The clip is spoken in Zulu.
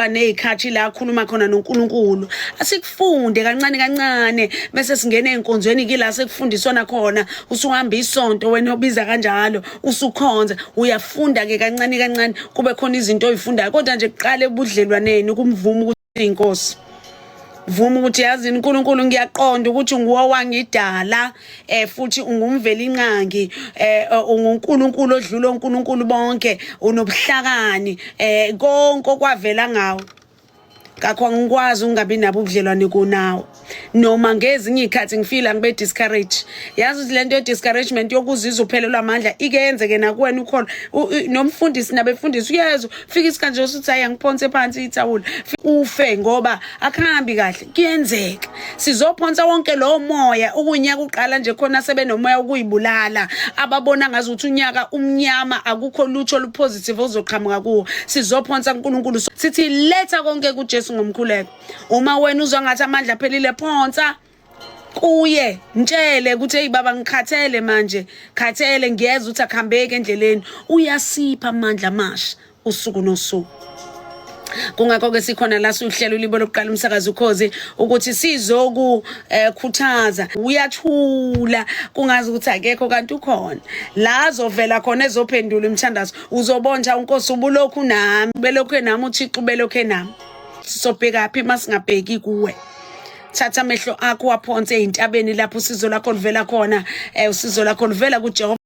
uba nezikhathi la akhuluma khona noNkulunkulu. Asikufunde kancane kancane bese singena enkonzweni kila sekufundiswana khona. Usuhamba isonto wena obiza kanjalo, usukhonza, uyafunda ke kancane kancane kube khona izinto oyifundayo. Kodwa nje kuqale ebudlelwaneni ukumvuma ukuthi inkosi. Vuma ukuthi yazi uNkulunkulu ngiyaqonda ukuthi nguwe wangidala futhi ungumvelinqangi, unguNkulunkulu odlula oNkulunkulu bonke, unobuhlakani, konke okwavela ngawe. Ngakho angikwazi ukungabi nabo ubudlelwane kunawo. Noma ngezinye izikhathi ngifila ngibe discourage. Yazi ukuthi lento ye discouragement yokuzizwa uphelelwa amandla ike yenzeke nakuwena ukhona nomfundisi nabefundisi uyezwa fika isikhathi nje usuthi hayi angiphonse phansi ithawula ufe ngoba akuhambi kahle. Kuyenzeka sizophonsa wonke lowo moya ukunyaka uqala nje khona sebenomoya ukuyibulala ababona ngazi ukuthi unyaka umnyama akukho lutho olupositive ozoqhamuka kuwo. Sizophonsa kuNkulunkulu sithi letha konke kuJesu ngomkhuleko. Uma wena uzwa ngathi amandla aphelile, phonsa kuye, mtshele ukuthi hey baba ngikhathele manje, khathele, ngiyeza ukuthi akuhambeki endleleni. Uyasipha amandla amasha usuku nosuku. Kungakho-ke sikhona la siwuhlelo ulibo lokuqala umsakazo Ukhozi ukuthi sizokukhuthaza. Uyathula kungazi ukuthi akekho kanti ukhona la azovela khona ezophendula imithandazo. Uzobonja uNkosi ubulokhu nami, ubelokhu enami uThixo, ubelokhu enami. Sizobhekaphi masingabheki kuwe? Thatha amehlo akho waphonse ezintabeni lapho usizo lakho luvela khona. Usizo lakho luvela kuJehova.